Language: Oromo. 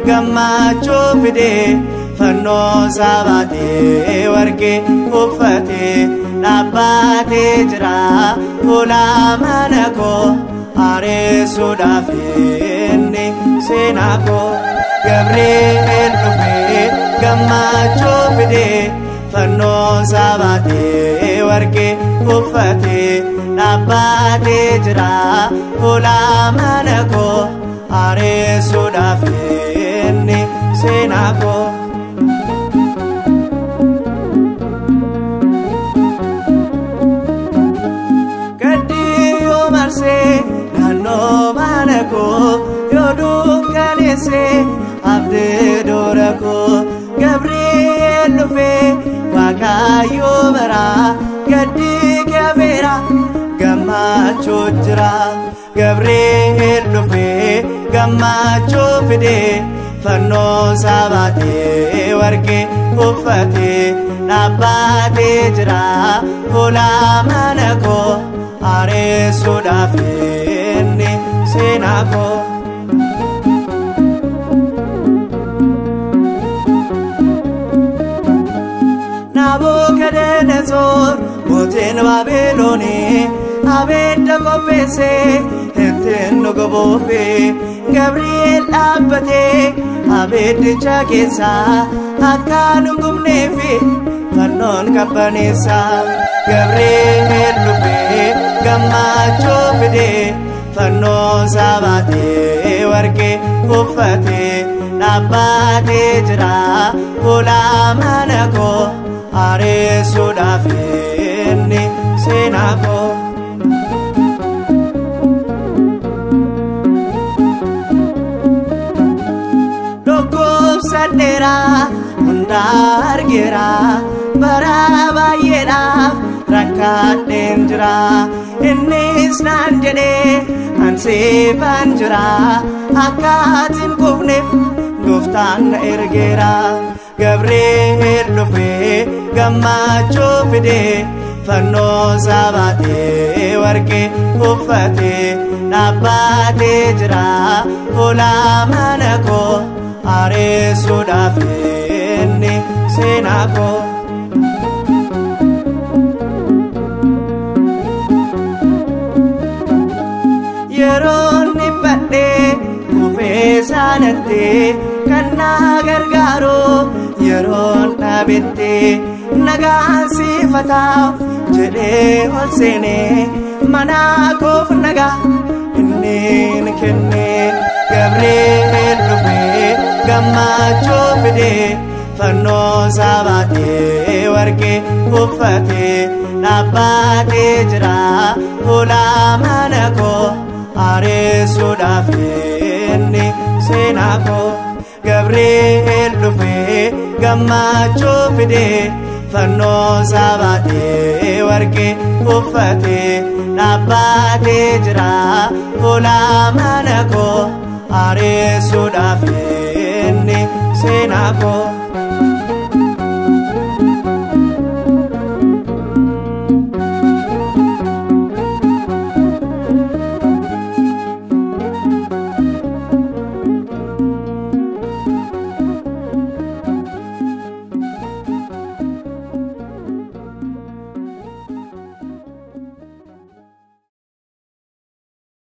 gammachuu fidee fannoo sabaatee warqee uffatee dhaabbatee jira fuula mana koo areessuudhaaf inni seenaa koo. Gabriel dhufee gammachuu fidee fannoo sabaatee warqee uffatee dhaabbatee jira fuula mana koo areessuudhaaf inni seenaa koo. Gaddi yoo marsee naannoo mana koo yoo dukkaneessee abdii dura koo Gabriel dhufee Waaqayyo bara gaddi kafeera gammachuu jira. Gabriel dhufee gammachuu fidee fannoo sabaatee warqee uffatee dhaabbatee jira fuula mana koo areessuudhaaf inni seenaa koo. Nabukadanatsoor mootiin Baabiloonii abidda qopheessee ittiin nu gubuufi Gabriel dhaabbatee abiddicha keessaa akka nu hin gubneefi fannoon qabbaneessa. Gabriel dhufee gammachuu fidee fannoo sabaatee warqee uffatee dhaabbatee jira fuula mana koo areessuudhaaf inni seenaa koo. Dhukkubsadheera hunda argeera bara baay'eedhaaf rakkadheen jira innis naan jedhee ansiifan jira akka ati hin kufneef gooftaan na ergeera. Gabriel dhufee gammachuu fidee fannoo sabaatee warqee uffatee dhaabbatee jira fuula mana koo areessuudhaaf inni seenaa koo. Yeroon dhiphadhee kufee sanatti kan na gargaaru yeroon dhabetti nagaan sifataa jedhee ol seenee mana koof nagaa inni ni kenne. Gabriel dhufee gammachuu fidee fannoo sabaatee warqee uffatee dhaabbatee jira fuula mana koo areessuudhaaf inni seenaa koo. Gabriel dhufee gammachuu fidee fannoo sabaatee warqee uffatee dhaabbatee jira fuula mana koo areessuudhaaf inni seenaa koo.